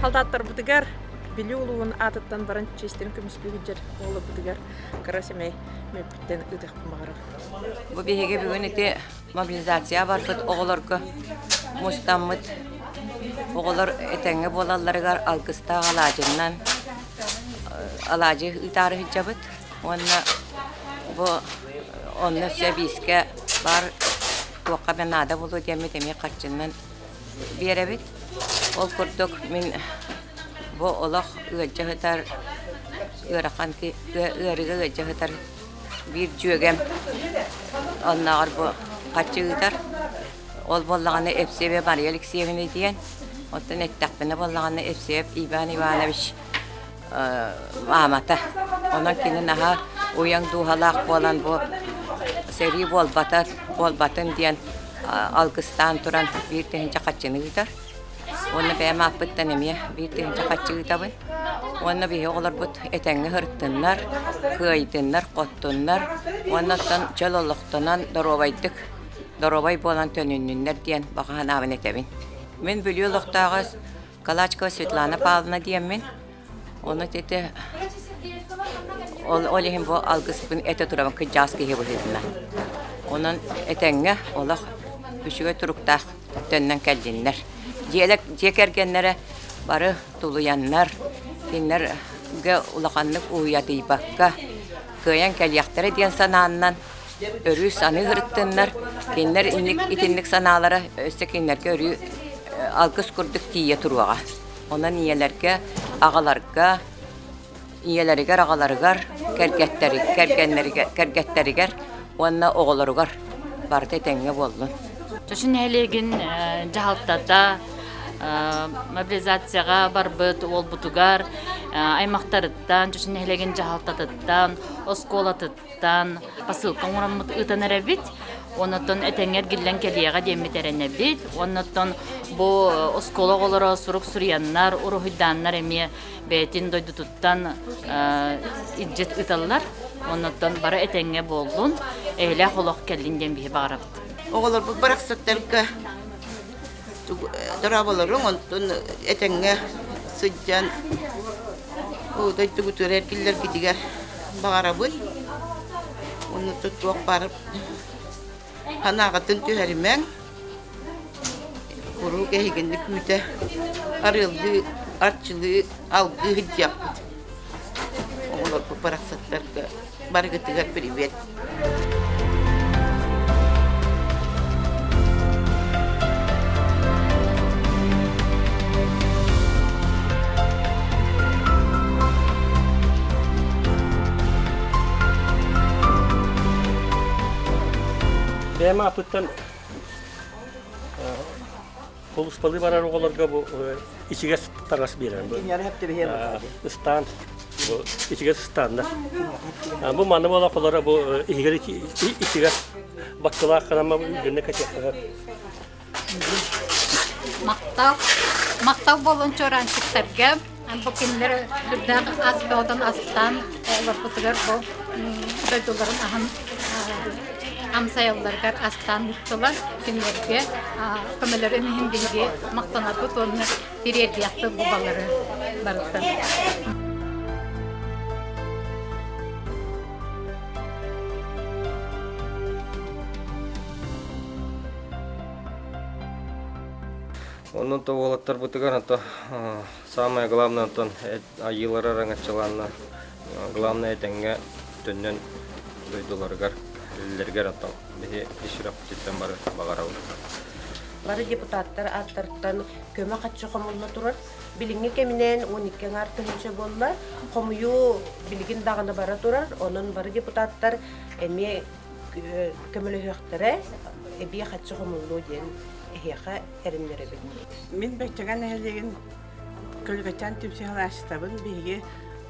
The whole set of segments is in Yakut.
Салдааттарбытыгар Бүлүү улууһун аатыттан баран чиэстэрин көмүскүү сылдьар уолларбытыгар кыра сэмэй мүөппүттэн ыытыахпын баҕарабын. Бу биһиги бүгүн ити мобилизация барбыт оҕолорго мустаммыт оҕолор этэҥҥэ буолалларыгар алгыстаах алаадьыннан алаадьы ыытаары сылдьабыт уонна бу онно өссө эбиискэ баар туохха эмэ наада буолуо диэммит эмиэ харчынан биэрэбит. Ол курдук мин бу олох ыалдьа сытар ыарахан ыарыыга ыалдьа сытар биир дьүөгэм оннооҕор бу харчы ыытар. Ол буоллаҕына Евсевия Мария Алексеевна диэн, оттон эттэхпинэ буоллаҕына Евсеев Иван Иванович маамата. Онон кини наһаа уйаҥ дууһалаах буолан бу сэрии буолбата буолбатын диэн алгыстаан туран 1000 харчыны ыытар. Уонна бэйэм ааппыттан эмиэ 1000 харчы ыытабын. Уонна биһиги оҕолорбут этэҥҥэ сырыттыннар, кыайдыннар, хоттуннар уонна оттон чөл олохтонон доруобайдык, доруобай буолан төнүннүннэр диэн баҕа санаабын этэбин. Мин Бүлүү олохтооҕо Калачкова Светлана Павловна диэммин. Ону ити ол, ол иһин бу алгыспын этэ турабын кырдьаҕас киһи быһыытынан. Онон этэҥҥэ олох үчүгэй туруктаах төннөн кэллиннэр. Дьиэлэр, дьиэ кэргэннэрэ бары тулуйаннар, кинилэргэ улаханнык уһуйатыйбакка кыайан кэлиэхтэрэ диэн санааннан өрүү саныы сырыттыннар, кинилэр инник итинник санаалара өссө кинилэргэ өрүү алгыс курдук тиийэ туруоҕа. Онон ийэлэргэ, аҕаларга, ийэлэригэр, аҕаларыгар, кэргэттэри, кэргэннэригэр, кэргэттэригэр уонна оҕолоругар барыта этэҥҥэ буоллун. Чочу нэһилиэгин дьаһалтата мобилизацияҕа барбыт уолбутугар аймахтарыттан, Чочу нэһилиэгин дьаһалтатыттан, оскуолатыттан Тан посылка оҥороммут ыытан эрэбит. Оннуттан этэҥҥэ эргиллэн кэлиэҕэ диэммит эрэнэбит. Оннуттан бу оскуола оҕолоро сурук суруйаннар, уруһуйдааннар эмиэ бэйэтин дойдутуттан илдьит ыыталлар. Оннуттан бары этэҥҥэ буоллун, эйэлээх олох кэллин диэн биһи баҕарабыт. Оҕолорбут барахсаттарга дорооболоруҥ, онтон этэҥҥэ сылдьан дойдугутугар эргиллэргитигэр баҕарабын. Уонна туох баар санааҕытын түһэримэҥ, куруук эһигини күүтэ арыаллыы, арчылыы, алгыы сылдьыахпыт. Оҕолорбут барахсаттарга барыгытыгар привет. Бэйэм ааппыттан Холуспалыы барар оҕолорго бу ичигэс таҥас биэрэн бу ыстаан бу ичигэс ыстааннар. Бу манна буола холоро бу иһигэр ичигэс баккылаах ханама үлгэнне кэтиэхтэхэр. Махтал. Махтал буолун чуораанчыктарга. Бу кинилэр сүрдээх ас бөҕөтөн астаан олорбутугар бу дойдуларын аһын амсайалларыгар астаан ыыттылар. Кинилэргэ көмөлөрүн иһин биһиги махтанарбыт уонна тириэрдиэхпит бу балары барытын. Онон то уолаттарбытыгар ото самое главное онтон айыылара араҥаччылаанна главное этэҥҥэ төннөн дойдуларыгар үлэлэригэр оттон биһи ис сүрэхпититтэн бары баҕарабыт. Бары депутаттар ааттарыттан көмө харчы хомулла турар. Билиҥҥи кэминэн 12 аҥаар тыһыынча буолла. Хомуйуу билигин даҕаны бара турар. Онон бары депутаттар эмиэ көмөлөһүөхтэрэ, эбии харчы хомуллуо диэн эһиэхэ эрэннэрэбин. Мин Бэччэгэ нэһилиэгин Көлүкэчээн түмсүү салайааччытабын. Биһиги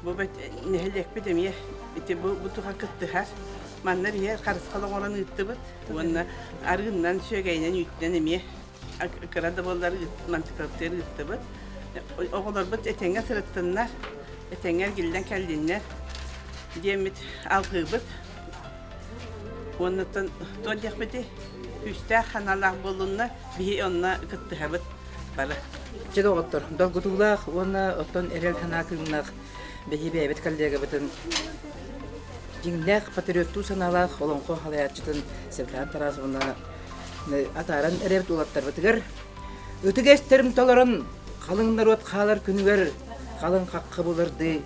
бу нэһилиэкпит эмиэ ити бу, бу туха кыттыһар. Манна биһиги харысхал оҥорон ыыттыбыт уонна арыыннан, сүөгэйинэн, үүтүнэн эмиэ кыра да буоллар мантыкалыттыыр ыыттыбыт. Оҕолорбут этэҥҥэ сырыттыннар, этэҥҥэ эргиллэн кэллиннэр диэммит алгыыбыт. Уоннаттан туох диэхпитий, күүстээх санаалаах буоллуннар, биһи онно кыттыһабыт. бары. Дьэ доҕоттор, долгутуулаах уонна оттон эрэл санаа кыымнаах биһи бэйэбит коллегабытын дьиҥнээх патриоттуу санаалаах олоҥхо салайааччытын Светлана Тарасовна атааран эрэбит уолаттарбытыгар ытык эстэрим толорон халыҥ норуот хаалар күнүгэр халыҥ хахха булардыы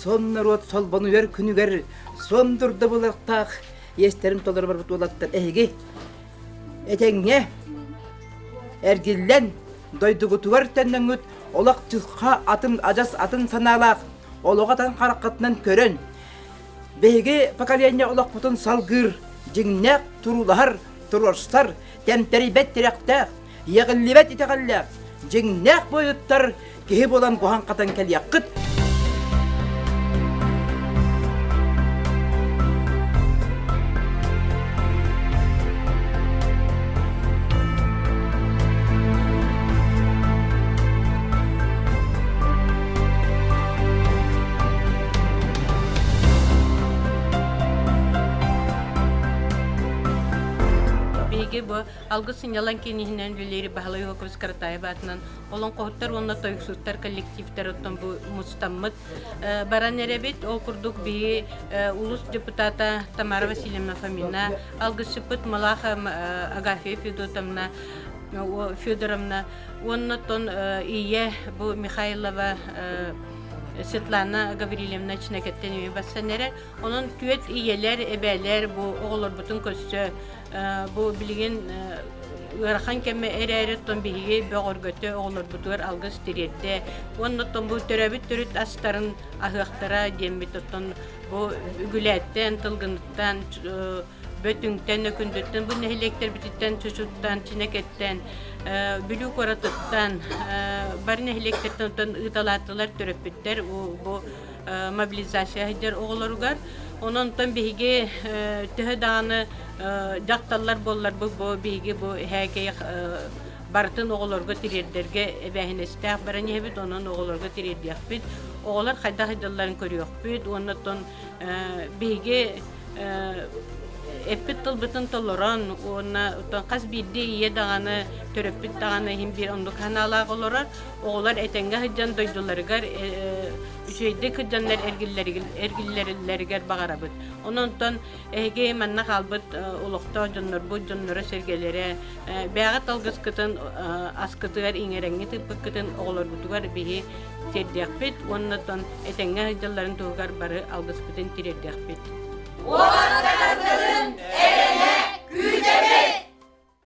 сон норуот солбонуйар күнүгэр сон дурда буларктаах иэстэрин толоро барбыт уолаттар эһиги этэҥҥэ эргиллэн дойдугутугар төннөҥҥүт олох чысха атын адьас атын санаалаах олоҕу атын хараххытынан көрөн биһиги поколение олохпутун салгыыр дьиҥнээх туруулаһар туруорсар тэмтэрийбэт тирэхтээх иэҕиллибэт итэҕэллээх дьиҥнээх буойуттар киһи буолан буһан-хатан кэлиэххит. Биһиги бу Алгыс сынньалаҥ киин иһинэн үлэлиир Баһылай Уһукович Каратаев аатынан олоҥхоһуттар уонна тойуксуттар коллективтар оттон бу мустаммыт баран эрэбит. Ол курдук биһи улус депутата Тамара Васильевна Фомина, алгысчыппыт Малах Агафья Федотовна Федоровна уонна тон Ие бу Михайлова Светлана Гаврильевна Чинэкэттэн үө бассан эрэ. Онон түөт ийэлэр, эбээлэр бу оҕолорбутун көрсө Бу билигин ыарахан кэмэ эрээри оттон биһиги бөҕөргөтө оҕолорбутугар алгыс тириэрдэ уонна оттон бу төрөөбүт төрүт астарын аһыахтара диэммит оттон бу Үгүлээттэн, Тылгыныттан, Бөтүҥтэн, Өкүндүттэн, бу нэһилиэктэрбититтэн, Чучуттан, Чинэкэттэн, Бүлүү куоратыттан бары нэһилиэктэртэн оттон ыыталаатылар төрөппүттэр бу мобилизация сылдьар оҕолоругар. Онон онтон биһиги төһө даҕаны дьахталлар буолларбыт бу биһиги бу эһээкэй барытын оҕолорго тириэрдэргэ эбээһинэстээх баран иһэбит, онон оҕолорго тириэрдиэхпит. Оҕолор хайдах сылдьалларын көрүөхпүт уонна оттон биһиги эппит тылбытын толорон уонна оттон хас биирдии ийэ даҕаны төрөппүт даҕаны иһин биир оннук санаалаах олорор. Оҕолор этэҥҥэ сылдьан дойдуларыгар үчүгэйдик сылдьаннар эргиллэригэр баҕарабыт. Онон эһиги манна хаалбыт олохтоох дьоннорбут дьонноро-сэргэлэрэ бэйэҕит алгыскытын аскытыгар иҥэрэҥҥит ыыппыккытын оҕолоргутугар биһи тиэрдиэхпит уонна оттон этэҥҥэ сылдьалларын туһугар бары алгыспытын тириэрдиэхпит. Уолаттаргытын эрэ!